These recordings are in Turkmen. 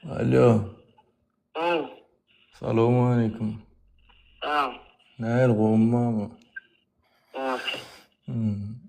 Alo. Salowmaleýkim. Nähili gowumy mama?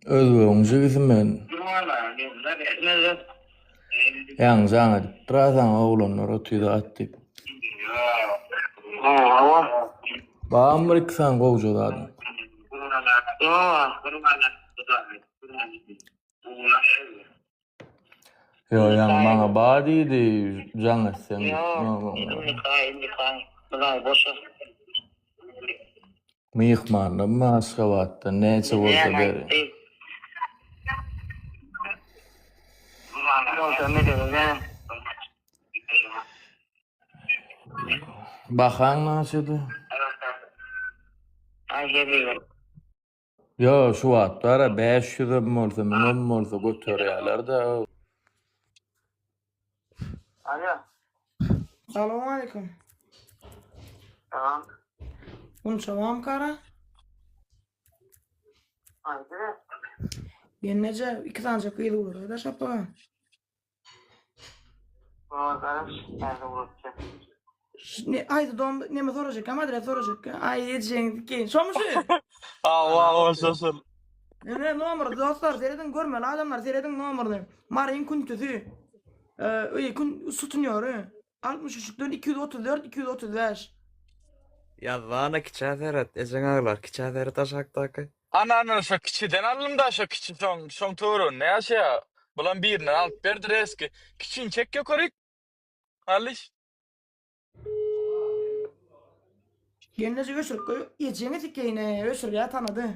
Özbegiň jigisi men. Ýaňy jaň edipdir-ä saňa oglanlar otyr zat diýip. Barmy bir iki sany gowja zadyň? Ýok, ýaňy maňa bar diýdi, jaň etseň. Myhmanlarmy Aşgabatdan näçe bolsa beri. Bahaň näçedi? Ýo, şu wagt bar-a, 500-em bolsa, müňem bolsa göterýärler-de. Alo. Salowmaleýkim. Salam. Gunça bamkara? Aýdyber. Gelneje, iki sanjak gyz ugrada şapa. Ne aýdy dom neme sorajak hem adres sorajak. Aý ejeň dikeýin. Şomy şu? Hawa hawa şo şol. Ine nomer dostlar serediň görmeli adamlar serediň nomerini. Maryň küntüsi. Eee kun sutunýory. 63-den 234 235. Ýazana kiçä seret, ejeň aglar, kiçä seret aşakdaky. Ana ana şo kiçiden aldym da şo kiçi şoň şoň töwereginde ýaşaýa. Bulam birinden alyp berdi reski. Kiçini çek ýokaryk. Halyş. Gelneje öşürip goý. Ejeňi sikeýin öşürýä tanady.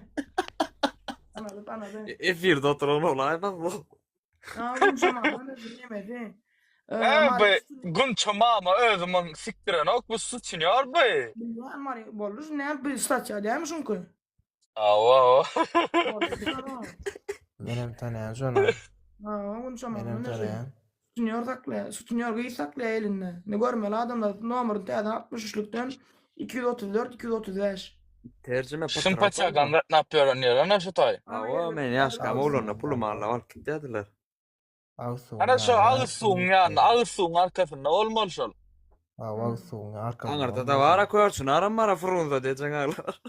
Tanady tanady. Efirde oturan bolaýmaz bu. Ha Gunça mama nemesi. He bu Gunça mama özi muny sikdirenok bu suçinýor bu. Bilýän Mary boldy şu näme bir statýa dälmi şuňky? Hawa hawa. Menem tanaýan şony. Ha Gunça mama. Menem tanaýan. Sutunýor saklaýar. Sutunýor gyz saklaýar elinde. Ne görmeli adamlar nomerini täzeden 63-lükden 234 235. Terjime Şum paçagan gatnap ýören ýeri ana şu taý. Hawa men ýaşkam oglanda pulumy alap alyp gitýärdiler. Agyz suwuň Ana şo ýanynda agyz suwuň ýanynda, agyz suwuň arkasynda bolmaly şol. Hawa agyz suwuň arkasynda Aňyrda-da bar-a körçünaram bar-a Frunze diýjeň aglar.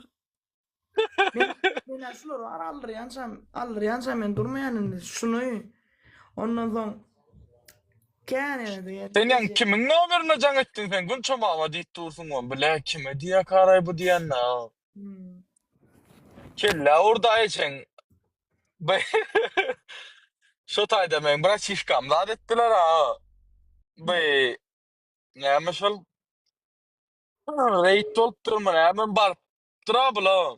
Men men şulary bar aldyrýançam, aldyrýançam men durmaýan indi şuny. Ondan soň kän ene diýen. Sen ýaňy kimiň nomerine jaň etdiň sen Gunça mama diýip dursuň o bile kime diýýäkaraý bu diýende. Hmm. Kellä urdy ejeň. Şo taýda meň braçişkam zat etdiler a. Bu näme şol? Reýd bolupdyrmy näme barypdyr-a bulam.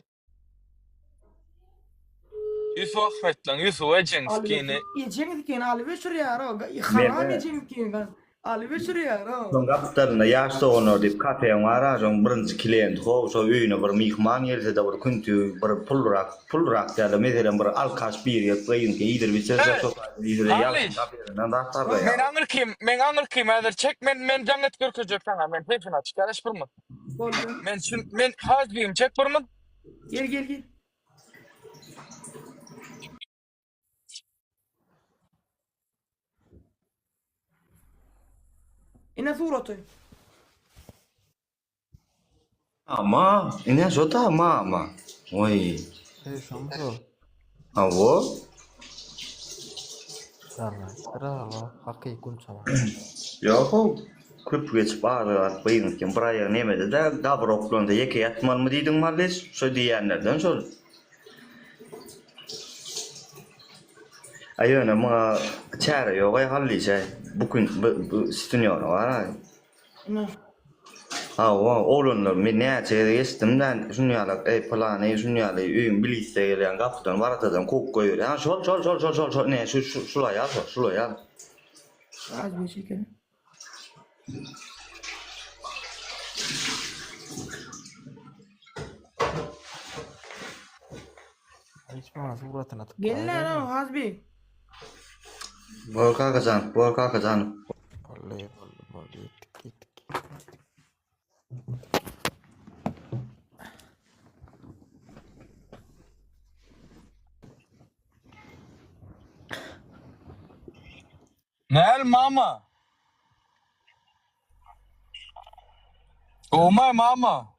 Ýusup Ahmetleň Ýusup ejeň sikini. Ejeň sikini alyp öçürýär o. Haram ejeň sikini alyp öçürýär o. Şoň gapdalynda Ýaş doganlar diýip kafeň bar-a, şoň birinji kliýenti how, şo öýüne bir myhman gelse-de bir künti, bir pulrak, pulrak däl-de, meselem bir alkaş biri gelip gyzyňky iýdirip içirse, şo taýda iýdirýär, Halyş, ýagşyň kafesinden zat sargaýar. Men aňyrkym, meň aňyrkym häzir çek, men men jaň et görkezjek saňa, men sesini açyk garaş bir mun. Boldy. Men şun, men hazbigimi çek bir mun. Gel gel gel. Ine suraty. Mama, ine şo-da mama. Oý. Eý, şomy şo? Hawa. Garraýypdyr ala, hakyky gunça bar. Ýok-ow, köpri geçip azy galyp gyýynyp bir aýagy nemede-de, gabyr oklanda ýeke ýatmalymy diýdiň Malliş? Şo diýýänlerden şol. Aý ýöne muňa çäre ýog-aý Hallyş-aý. Bu gün bu bu sütünýora bar-aý. Ine. Hawa, oglanlar men näçe gezek eşitdim-dä, şuny ýaly, eý pylany, şuny ýaly öýüň bilise gelýän gapydan waratadan kowup goýberýär. Ha şol, şol, şol, şol, şol, şol, ine şu, şu, şul aýal şol, şul aýal. Az bir çekelim. Hiç maňa suratyny atyp Gelin näme Hazbi? Bor kakajan, bor kakajan. Boldy, boldy, boldy, ýetdik, ýetdik. Näl mama? Gowmy mama?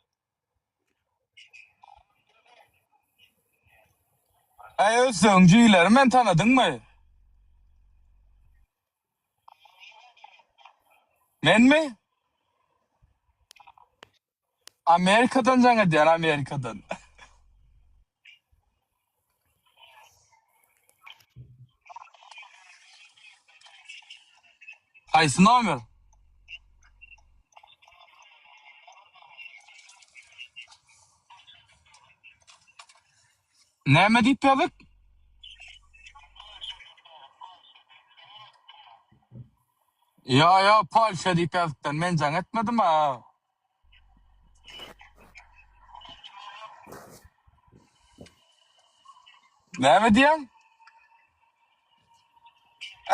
Äý özseň jigileri men tanadyňmy? Menmi? Amerikadan jaň edýän Amerikadan. Haýsy nomer? Näme diýip ýazyk? Ýa ýa Polşa diýip ýazypdyr. Men jaň etmedim ha. Näme diýýäň?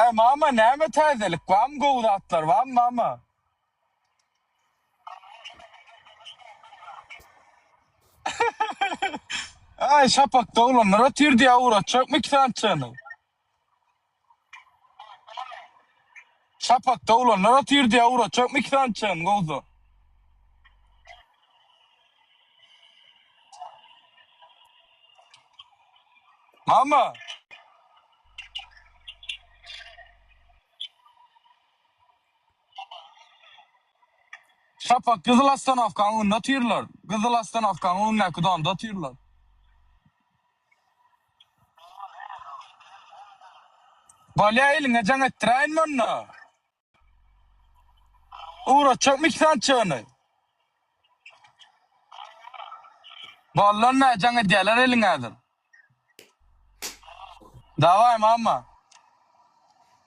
Ä mama näme täzelik barmy gowy zatlar barmy mama? Äý şapakda oglanlar otyr diýýä ugratjakmy iki sanyçany? Şapakda oglanlar otyr diýýä ugratjakmy iki sanyçany gowza? Mama. Şapak gyzyl ostanowkanyň öňünde otyrlar. Gyzyl ostanowkanyň öňündäki domda otyrlar. Bolýa eliňe jaň etdiräýinmi onda? Ugratjakmy iki sany çygyny? Boldy onda jaň edýärler eliňe häzir. Daway mama.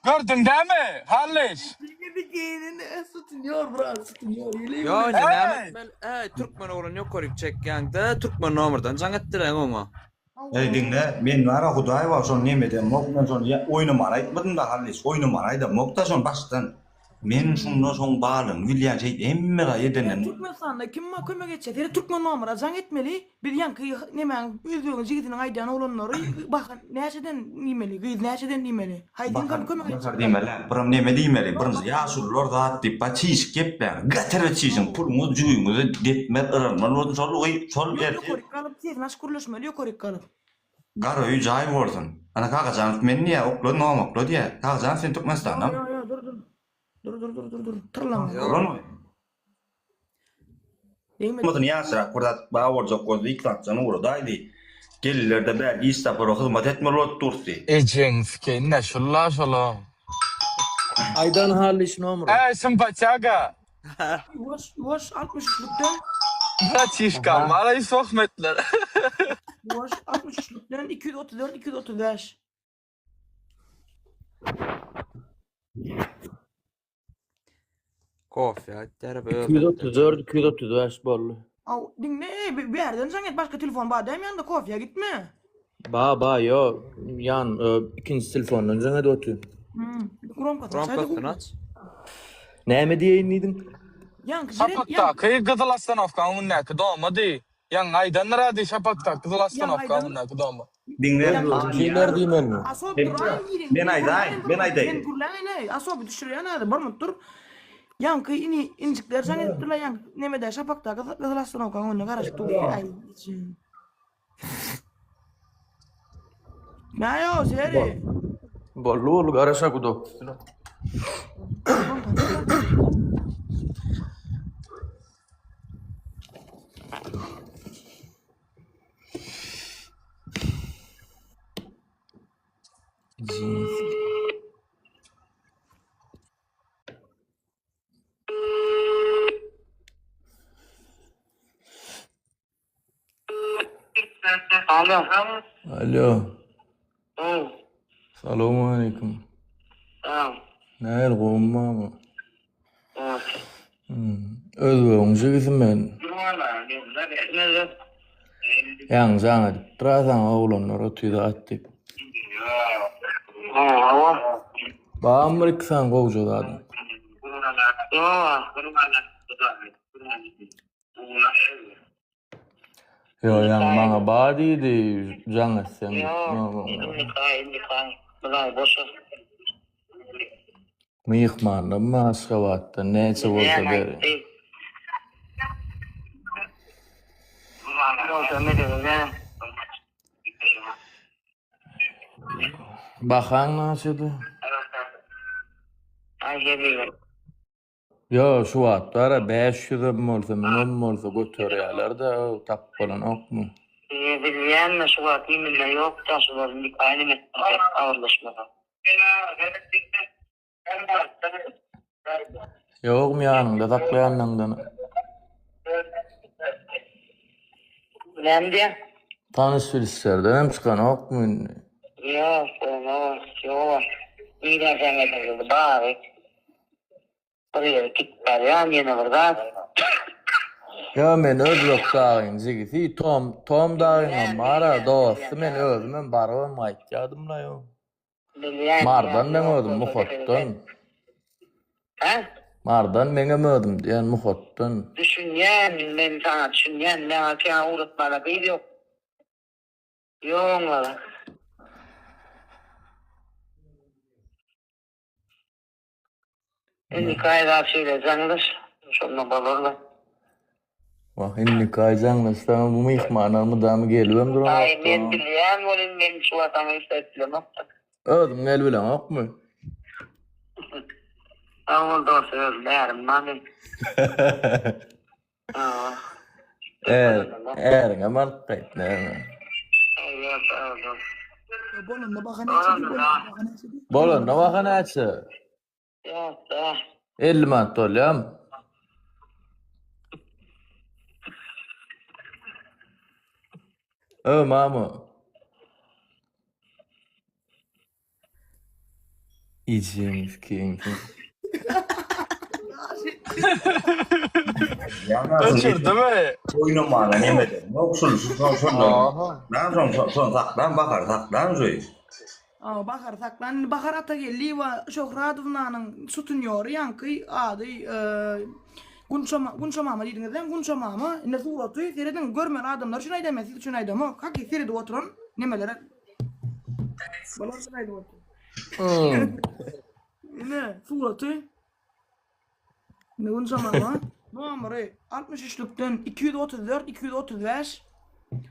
Gördüň dämi Hallyş? Tutunýar brat, tutunýar. Ýo indi näme etmeli? Äý türkmen oglan ýokaryk çekýäňde türkmen nomerden jaň etdiräň oňa. Eý diňle, men bara Hudaý bar şony neme edemok, men şony oýnamany aýtmadym-da Hallyş, oýnamany aýdamok-da şony başdan. Men şunda şoň balyny bilýän şeýdip hemme zat edenden. Türkmenistanda kim maňa kömek etjek? Seni türkmen nomera jaň etmeli. Biz ýaňky nemäň özbegiň jigidiniň aýdýan oglanlary baha näçeden diýmeli, gyz näçeden diýmeli. Haýsyň kam kömek etjek? Bahar diýmeli, biram neme diýmeli, birinji ýaşulular zat diýip ba çişik gepläň, gaty çişiň, puluňyz jübiňize depmez yralmaz bolsun şol gyz şol Ýok ertir. ýokaryk galyp sesini açyp gürleşmeli ýokaryk galyp. Gara öý jaý bolsun. Ana Kakajanow men diýýä okla nom okla diýýä. Kakajanow sen Türkmenistandamy? Ýok ýok dur dur. Dur dur dur dur dur. Tyrlama. Bolanmy? Degmedi. Bolmadyny ýaşrak bir zat bar boljak bolsa ilk zatdan ugradaýdy. Gelirlerde bärde iş tapar hyzmat etmeli bolup durdy. Ejeň sikeýin-dä şulla şola. Aýdan Hallyş nomry. Äý simpatiaga. Ýuwaş ýuwaş 63-lükden. Bratişkam mara sohmetler. Ýuwaş 63-lükden 234 235. Kofe aýtýar bu. 234 235 boldy. Aw diňle ey bir ýerden jaň et başga telefon bar dämi ýanynda kofýa gitme. Ba ba ýo ýan e, ikinji telefondan jaň edip otyr. Hmm. Gromkasyny açaýda. Gromkasyny aç. Näme diýeýin diýdiň? Ýaňky jeren Şapakdaky gyzyl ostanowkanyň öňündäki doma diý. Ýaňy aýdandyr a diý Şapakdaky gyzyl ostanowkanyň öňündäki doma. Diňle. Kimler diýmelimi? Asob duraýyn girin. Men aýdaýyn, men aýdaýyn. Sen gürläň ine, asoby düşürýän häzir bir minut dur. Ýaňky ini injikler jaň edip durlar ýaňky nemede Şapakda gyzyl ostanowkanyň öňünde garaşyp dur. Aý. Näýo, Seri? Boldy boldy garaşa gudok üstüne. Alo. Alo. Ow. Salowmaleýkim. Sag. Nähili gowumy mama? Gowy. Hmm. Özbegiň jigisi men. Ýaňy jaň edip dur saňa oglanlar otyr zat diýip. Hawa. Barmy bir iki sany gowja zadyň? Ýok. Ýo, ýaňy maňa ba diýdi, jaň etseň. Myhmanlarmy Aşgabatda, näçe bolsa beri. Ýok, mesele däl. Bahaň näçedi? Aý, hezil. Ýo, şu wagt bar-a 500-em bolsa, 1000-em bolsa göterýärler-de, tap bolanokmy? Bilýän-de şu wagt iýminde ýok-da, şu wagt nika nemesinde agyrlaşmasa. Ýogmy ýanyňda saklaýanyňdan? Näme diýýäň? Tanyş bilişlerden hem çykanokmy indi? Ýok, bolmaz, ýok. Nirä jaň edildi bary? Bir ýere gidip barýan ýene bir zat. Ýa men özbek dagyň jigisi Tom Tom dagyňam bar-a dosty men özümem barybam gaýtýadym-la ýo. Bilýän. Mardan meň özüm Muhatdan. Hä? Mardan meňem özüm diýen Muhatdan. Düşünýän men saňa düşünýän maňa kän ugratmana gyz ýok. Ýok oňlara. Indiki aý zat şeýle jaňlaş, şonda bolarlar. Wah, indiki aý jaňlaşsaň bu myhmanlar mydama gelibem duranok. Aý, men bilýän welin men şu wagt saňa hiç zat bilemokda. Özüň gelibileňokmy? Sag bol dos, özüm ärim bar meň. Är, äriňem alyp gaýt näme? Ýok, sag bol. Bolanda baha näçe? Bolanda baha näçe? Bolanda baha näçe? Ýok-da. 50 manat bolýamy? Ö, mama. Ijiňiz kiňsiň. Öçürdimi? Oýnamana neme eder? Ýok şul şol şondan. Näme şol şol şol saklan Bahar saklan şu. Aa, Bahar saklan. Indi Bahar Atageldiýewa Şöhradownanyň sutunýory ýaňky ady e, Gunça Gunça mama diýdiňiz dämi? Gunça mama. Indi suraty serediň, görmeli adamlar üçin aýdýan men siz üçin aýdamok. Haky seredip oturan nemelere Bular üçin aýdyp otur. Ine suraty. Indi Gunça mama nomeri 63-lükden 234 235.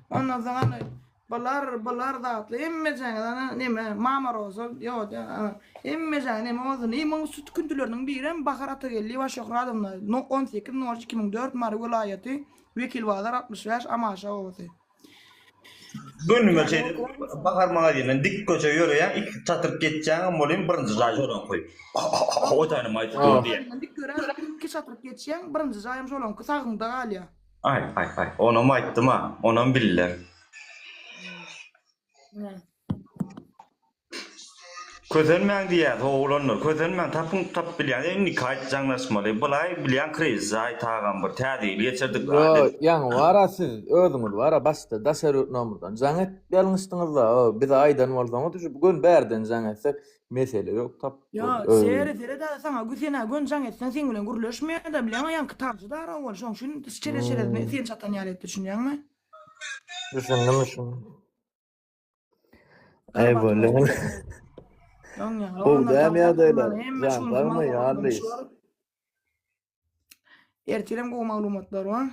Ondan soň hany bular bular zatly hemmejäňiz ana neme Mama Roza ýok ana hemmejäňiz neme bolsun. I muň süt küntüleriniň birem Bahar Atageldiýewa Şöhradowna no 18 03 2004 Mary welaýaty Wekilbazar 65 Amaşa obasy. Gönüme şeýdip Bahar magazinden dik köçe ýöreýäň, iki çatyryp geçýäňem bolýan birinji jaý şolaňky. O taýynam aýdyp dur diýýär. Dik ýöräp iki çatyryp geçýäň, birinji jaýam şolaňky sagyňda galýar. Aý, aý, aý. Onam aýtdym-a, onam bildiler. Kösenmäň diýýäs oglanlar, kösenmäň, tapyň, tapyp bilýän, indiki aý jaňlaşmaly. Bulaý bilýän krizis aý tagam bir täze ýyl geçirdik. Ýo, ýaňy bara siz özüňiz bara başda daşary ýurt nomerden jaň edip ýalňyşdyňyzda, o bize aýdan bolsaňyz şu gün bärden jaň etsek mesele ýok tap. Ýa, sere sere da saňa gü senä gön jaň etseň seň bilen gürleşmeýär-de bilýäňmi ýaňky tanşy dara ol şoň üçin çere çeresini sen çatan ýaly etdi düşünýäňmi? Düşündim düşündim. Eý bolýa. Gowy dämi ýagdaýlar? Jan sagmy ýaly? Ertirem gowy maglumatlar bar.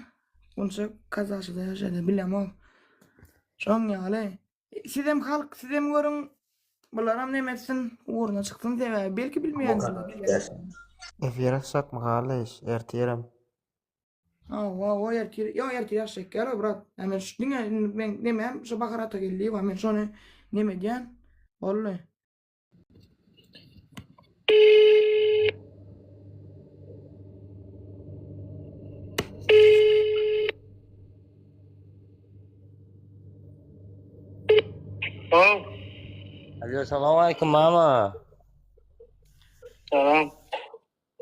Munça kazaşyda ýaşaýdy bilemok. Şoň ýaly. Sizem halk, sizem görüň. Bularam neme etsin, ugruna çyksyn sebäbi belki bilmeýändirler. Efir açjakmy Halyş ertirem. Hawa, o ertir, ýok ertir ýaş çekýär o brat. Ýa men şu diňe indi men nemem şu Bahar Atageldiýewa men şony neme edýän. Boldy. Hol. Alo, salam aleyküm mama. Salam.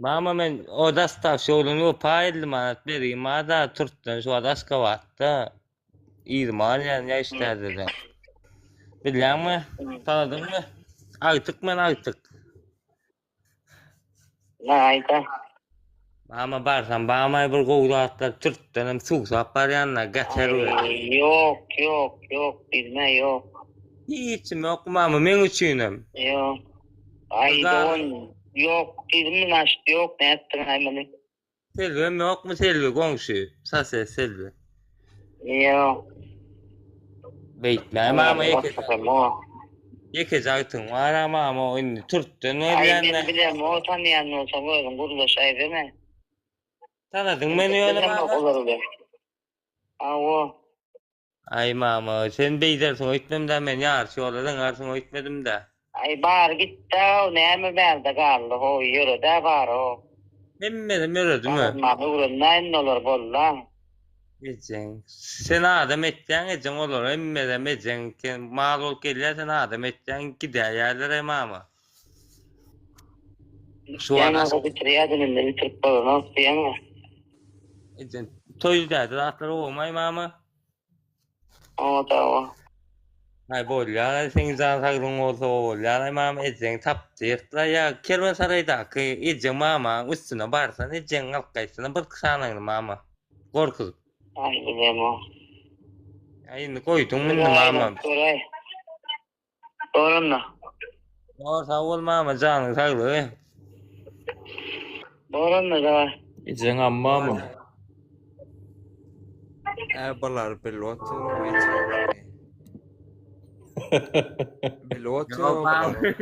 Mama men o dastaw ýoluny wepa 50 manat bergim bar-da türkden şu wagt Aşgabatda yzyma alýan ýa işdäde. Bilýäňmi? Tanadyňmy? Agtyk men agtyk. Näýda? Mama barsam bamay bir gowy zatlar türkdenem suwsap barýan-da gaçar we. Ýok, ýok, ýok, bilme ýok. Hiçim ýok mama meň üçinem. Ýok. Aý dogan ýok diýdim men aşyk ýok nätdiň aý muny. Selbem ýokmy Selbi goňşy sase Selbi. Ýok. Beýtme mama ýeke. Ýekeje agtygyň bar-a mama, indi türkden Aý men gelýän-dä. bilemok, tanýan bolsaň özüň gürleşäýsene. Tanadyň meni ýöne Bilemok mama. olar bilen. Hawa. Aý mama, sen beýdersiň öýtmem-dä men ýaryş ýola zyňarsyň öýtmedim-dä. Aý bar gitdä-ow, näme bärde galdy how, ýöredä bar-ow. Hemmesem ýöredimi? Gazanmany öwrenmä indi olar bolda. Ejeň, sen adam etýäň ejeň olara hemmesem ejeň sen mal bolup gelýär sen adam etýäň gidäýýärler-eý mama. Şu Ýaňy wagt bitirýädim indi bitirip bolanok diýeňä. Ejeň toý däde zatlar gowumaý mama? Oňa-da Aý bolýar seň jan saglygyň bolsa bolýar aý mama ejeň tapdy ýyrtla ýa kerwensaraýdaky ejeň mamaň üstüne barsan ejeň alyp gaýtsana bir sanyny mama gorkuzyp. Aý bilemok. Aý indi goýduň indi mama. Göräý. Bor onda. Bor sag bol mama janyň saglygy. Bor onda dawa. Ejeň ammamy? Ä bular bilip otyr o ejeňi. Bilip otyr Ýo o ba bular.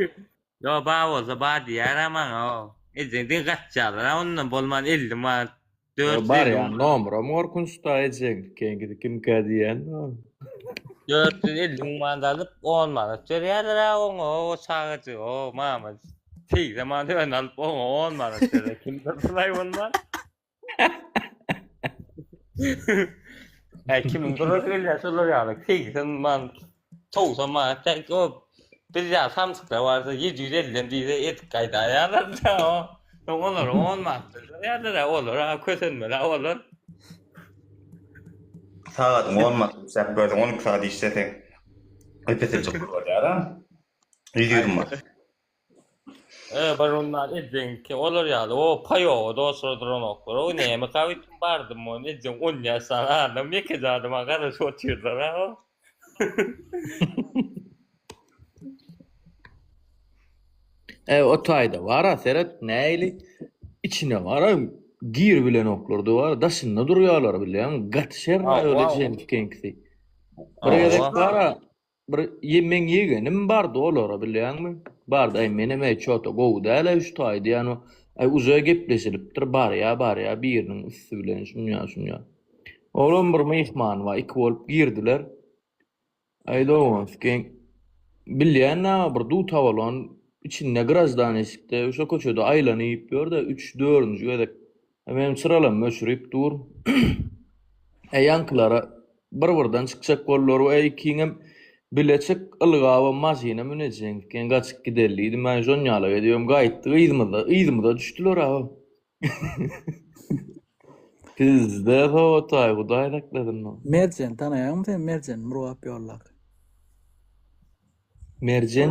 Ýo ba bolsa ba diýär-ä maňa o. Ejeň diňe gaçýarlar-a ondan bolman 50 manat Ýa barýan nomeram gorkunçda ejeň keňkisi kimkä diýen. 450 müň manat alyp 10 manat berýärler-ä oňa o çagajyga o mama 80 manat öne alyp oňa 10 manat berýär. Kim dursun-aý bolman. Äý kimiň durasy gelýär şolar ýaly 80 manat 90 manat däl o biz ýaly samsyklar barsa 750-den diýse edip gaýdaýarlar-da o. Soň olara 10 manat berýärler-ä olar-a kösenmeli-ä olar. Sagadyň 10 manat işläp görseň 12 sagat işleseň epesejik pul bolýar-a. 120 manat. E, bir ondan ejeňki olar ýaly o paýoga dostlar duranoklar. O näme gawitim bardym on ejeň on ýaş sany adam ýekeje adama garaşyp otyrlar ha o. E, o taýda bar-a seret nähili içine bar-a gir bilenoklar-da bar, daşynda durýarlar bilýäňmi? Gaty şerraý ol Hawa. ejeňkiňkisi. Bir gezek Hawa. bar-a Bir meň ýegenim bardy olara bilýäňmi? Bardy aý menem äý çota gowy däl-äý şu taý diýen o aý uje gepleşilipdir barýa barýa biriniň üsti bilen şunýa şunýa. Olam bir myhman bar iki bolup girdiler. Aý dogansykeň bilýän näme bir duta bolan içinde graždan eşikde şo köçede aýlanyp ýör-de üç dördünji gezek Menem çyralam öçürip dur. Äý ýaňkylara bir-birden çykjak boldular. Äý ikiňem bile çyk, ylgabam maşyna münejek eken, gaçyp gideli diýdim. Men şon ýalak edibem gaýtdyk yzymyzda, yzymyza düşdüler aga. Pizde sowataý, Hudaý saklasyn. Merjen tanaýaňmy sen Merjen Murgap ýoldaky. Merjen?